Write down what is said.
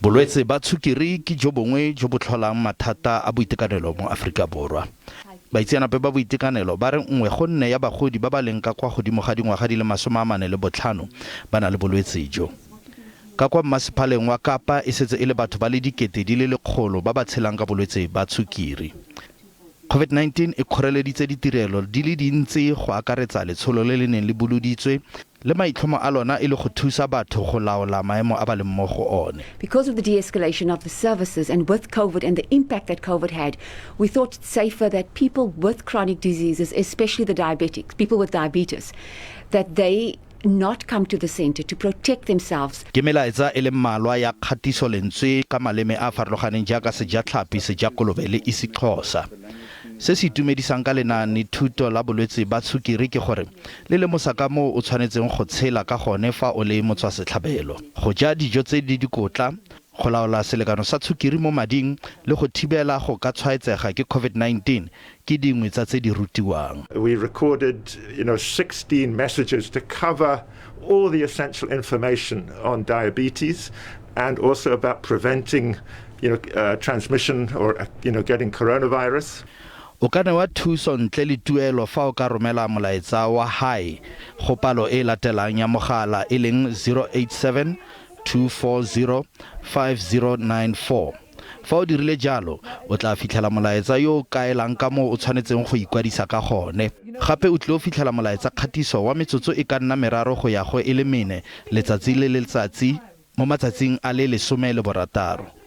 Bolwetse ba tshukiri ke jo bongwe jo bo tlholang mathata a boitekanelo mo Aforika Borwa. Baitseanape ba boitekanelo ba re nngwe go nne ya bagodi ba ba leng ka kwa godimo ga dingwaga di le 45 ba na le bolwetse jo. Ka kwa mmasepaleng wa Kapa e setse e le batho ba le 100,000 ba ba tshelang ka bolwetse ba tshukiri. Covid-19 e kgoreleditse ditirelo di le dintsi go akaretsa letsholo le le neng le boloditswe le maitlhomo a lona e le go thusa batho go laola maemo a ba leng mo go one. Because of the de-escalation of the services and with COVID and the impact that COVID had, we thought it's safer that people with chronic diseases, especially the diabetics, people with diabetes, that they not come to the center to protect themselves. Ke melaetsa e le mmalwa ya kgatiso lentswe ka maleme a a farologaneng jaaka Sejatlhapi, Sejakolobe le isiXhosa. Se se itumedisang ka lenaanethuto la bolwetse ba tshukiri ke gore le lemosa ka moo o tshwanetseng go tshela ka gone fa o le motswasetlhabelo. Go ja dijo tse di dikotla, go laola selekano sa tshukiri mo mading le go thibela go ka tshwaetsega ke Covid-19 ke dingwe tsa tse di rutiwang. We recorded, 16 messages to cover all the essential information on diabetes and also about preventing transmission or getting coronavirus. O ka newa thuso ntle le tuelo fa o ka romela molaetsa wa Hi go palo e e latelang ya mogala e leng 087 240 5094. Fa o dirile jalo, o tla fitlhela molaetsa yo o kaelang ka moo o tshwanetseng go ikwadisa ka gone. Gape o tlile go fitlhela molaetsa kgatiso wa metsotso e ka nna meraro go ya go e le mene letsatsi le letsatsi mo matsatsing a le 16.